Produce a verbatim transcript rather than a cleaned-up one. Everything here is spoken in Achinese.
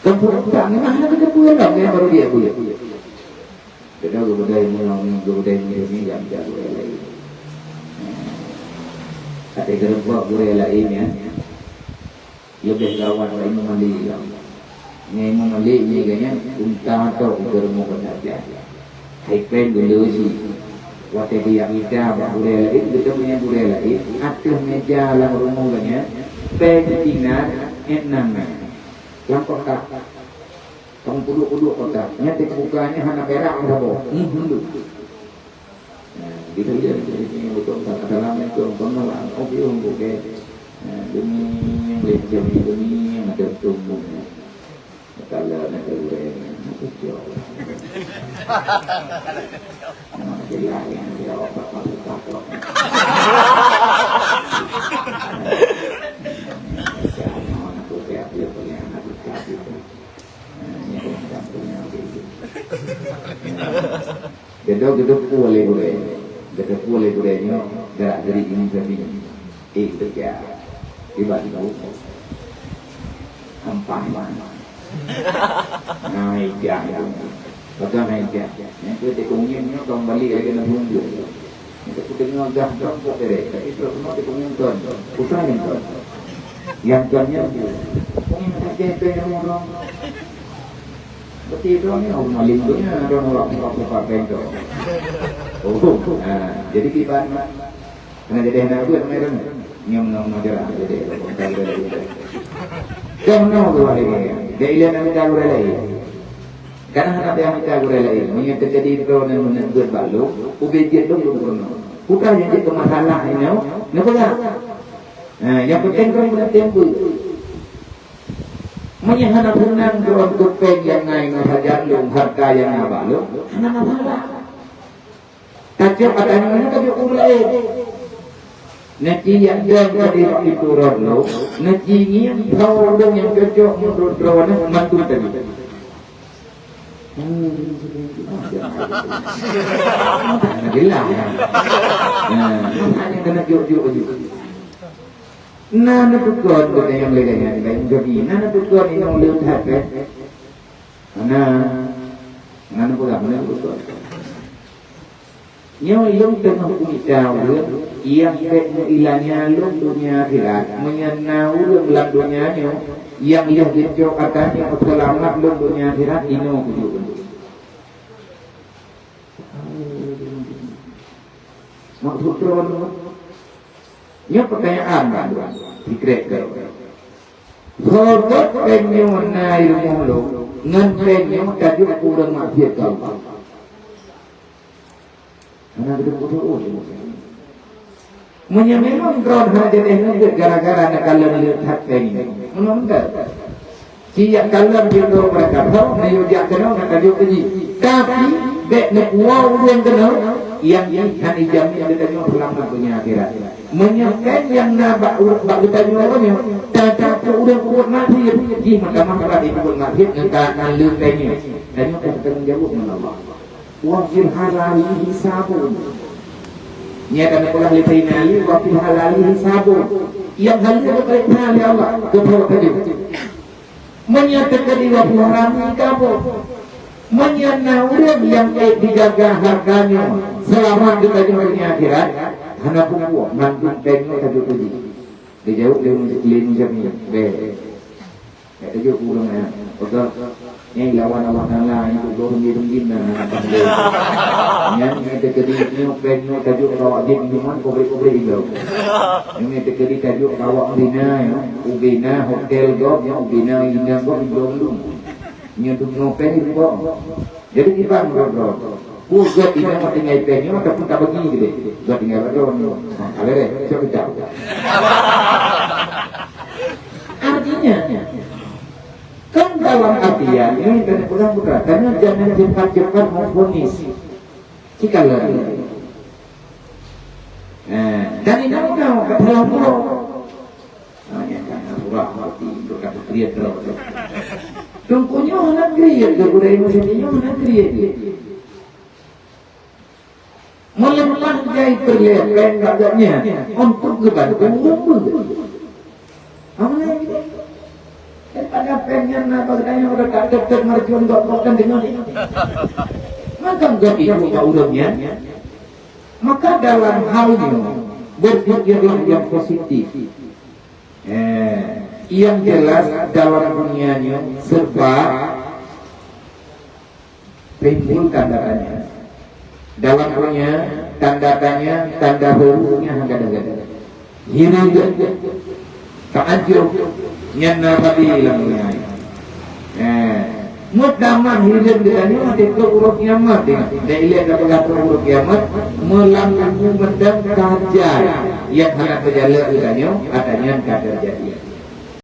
Kampung Utak ni mah hana geuteupeue lom, nyan baru dia buet. Keudroe geubeudôh nyoe, nyoe geubeudôh nyoe ni, jak, jak gurée laén. Até geureubok gurée laén nyan, leubeh gawat bak Imam Malik lom. Nyan Imam Malik nyan geuhnyan unta tok geureumok bak sajan. Hai péng geuleusi. Watée geujak mita bak gurée laén, geuteumeung nyan gurée laén, ateueh méja lam rumoh geuhnyan, péng sinan, ék nam. Lam kotak. Kamoe peuduek-peuduek kotak. Nyan teuka buka nyan hana perak meusaboh. Hmm, hindeuh. Nah, gitu ya. Jadi, ini untuk tak ada lama itu, untuk nolak. Oh, dia untuk ke. Nah, demi yang boleh jadi, demi yang ada tumbuhnya. Kalau ada orang yang nak ucap. Nah, jadi yang dia otak masuk takut. Jangan aku tiap dia punya anak ucap itu. Nah, ini orang kampung yang begitu. Nah, Geudong geuteupeue lé gurée. Geuteupeue lé gurée nyoe gerak geurik ngon sapi. Eh, teuka. Tiba-tiba, ampah iman. Nah, ijah itu. Pegang ijah. Yang tu tikong nyoe, nyoe kong balik lagi nak bungkuk. Itu kudengar dah dong kok derek. Tapi terus semua tikong nyoe ton. Usah yang ton. Yang ton nyoe tu. Kong nyoe tak ada yang ngomong. Beutôi droe nyoe, ureueng alim donya, droe nurok-nurok muka bengkok. Oh, ha, jadi kiban. Kena jadi hana buet mai droe. Nyoe nong nong jerah jadi. Dah nong tu hari ni. Dia ilan nak minta gurée lain. Karena hana dia minta gurée lain. Meunyoe terjadi droe nang nak buet bak lôn, ubé jeuet lôn lôn peurunoe. Bukan yang jadi masalah nyoe, nyoe peugah. Ha, yang penting droe kena teumbeu. Meunyoe hana peunang droe keu péng nyang na ngon sajan lôn, harta nyang na bak lôn, hana masalah. Tacok ata nyoe, tacok ureueng laén. Neuci yak dong tadi bak pintoe rot lom, neuci ngieng tho ureueng nyang cocok meunurot droeneuh mandum tadi. Hmm, jeulaih. Nah, makanya keuneuk jok-jok ju. Na neupeukon geutanyoe lagèe nyan, laén jadi. Na neupeukon inong leuet that, eh. Na, na neupeugah, na neupeukon. Nyoe lôn teungoh kumita ureueng nyang bèk meuilanya lôn donya akhirat. Meunyoe na ureueng lam donya nyoe nyang lheueh geucok atra nyoe seulamat lôn donya akhirat, inoe kujok lôn. Maksud droeneuh? Nyoe peutanyaan, Pak. Sikrek droe. Soe gét péng nyoe na i rumoh lôn, ngon péng nyoe tajok keu ureueng maksiet keu Allah. Hana geuteupeue. Meunyoe memang droe hana jadeh ngon gét gara-gara neukalon leuet that péng nyoe. Meunoe mantong. Ci jak kalon di droe meureuka, ho, neuyue jak keunoe ngon tajok keu jih. Tapi, bèk neupuwoe ureueng keunoe, nyang jih hana jijamin geutanyoe seulamat donya akhirat. Meunyoe péng nyang na bak ureueng, bak geutanyoe nyoe, tajak keu ureueng peubuet maksiet, jih meutamah brat jipeubuet maksiet ngon ka na leuet péng nyoe. Tanyoe ka tanggung jaweueb ngon Allah. Wa fil halali hisabun. Nyan ka neupeugah lé Saidina Ali, wa fil halali hisabun. Nyang halal geupeuriksa lé Allah, geupeuriksa. Meunyoe teukeudi wa fil harami hisabun. Meunyoe na ureueng nyang ék jijaga hareuta nyoe, seulamat geutanyoe donya akhirat, hana peue-peue, mandum péng nyoe tajok keu jih. Geujaweueb lé Mu-, lé Muzamil, bèk. Bèk tajok keu ureueng nyan. Peugah, nyan lawan Allah Taala, nyan keu ureueng nyan, nyan, nyan, nyan. Nyan, nyan teukeudi nyoe péng nyoe tajok keu awak jih, nyoe man, kobrek-kobrek ilong. Nyan teukeudi tajok keu awak bina, nyoe, ubina hotel gob, nyoe ubina inong gob, ilong dum. Nyoe tu nyoe péng ilong. Jadi, kiban droe-droe. Peue gét inong tinggai péng nyoe ataupun tabagi keudeh? Gét tinggai droe nyoe. Ha, ka beres, siap ucap. Artinya, kan dalam artian, ini tadi pegang putra, karena jangan cepat-cepat memvonis. Cikalon. Eh, dan inong tahu, kata Allah. Hanya karena surah hati untuk kata kriet droe. Teungku nyoe hana kriet, gurèe meuseujid nyoe hana kriet. Meuleupah jai peureulèe péng bak gobnyan untuk geubantu ureueng beuet. Amalai. Daripada péng nyan na bak geutanyoe udah tak tet-tet marjuan gop-gop dan deungon. Maka gop itu bak ureueng nyan. Maka dalam hal nyoe, berpikirlah yang positif. Eh, yang jelas dalam dunia nyoe serba timbul tanda tanya. Dalam dunia, tanda tanya, tanda hurufnya hana gadang-gadang. Hireuen, takajub, nyan na sabe lam dunia nyoe. Eh, meutamah hireuen geutanyoe watèe trok uroe kiamat, ya. Dan ilèe tapeugah trok uroe kiamat, meulam umu mantong tajak, nyang hana teujalak geutanyoe, ata nyan ka teujadi.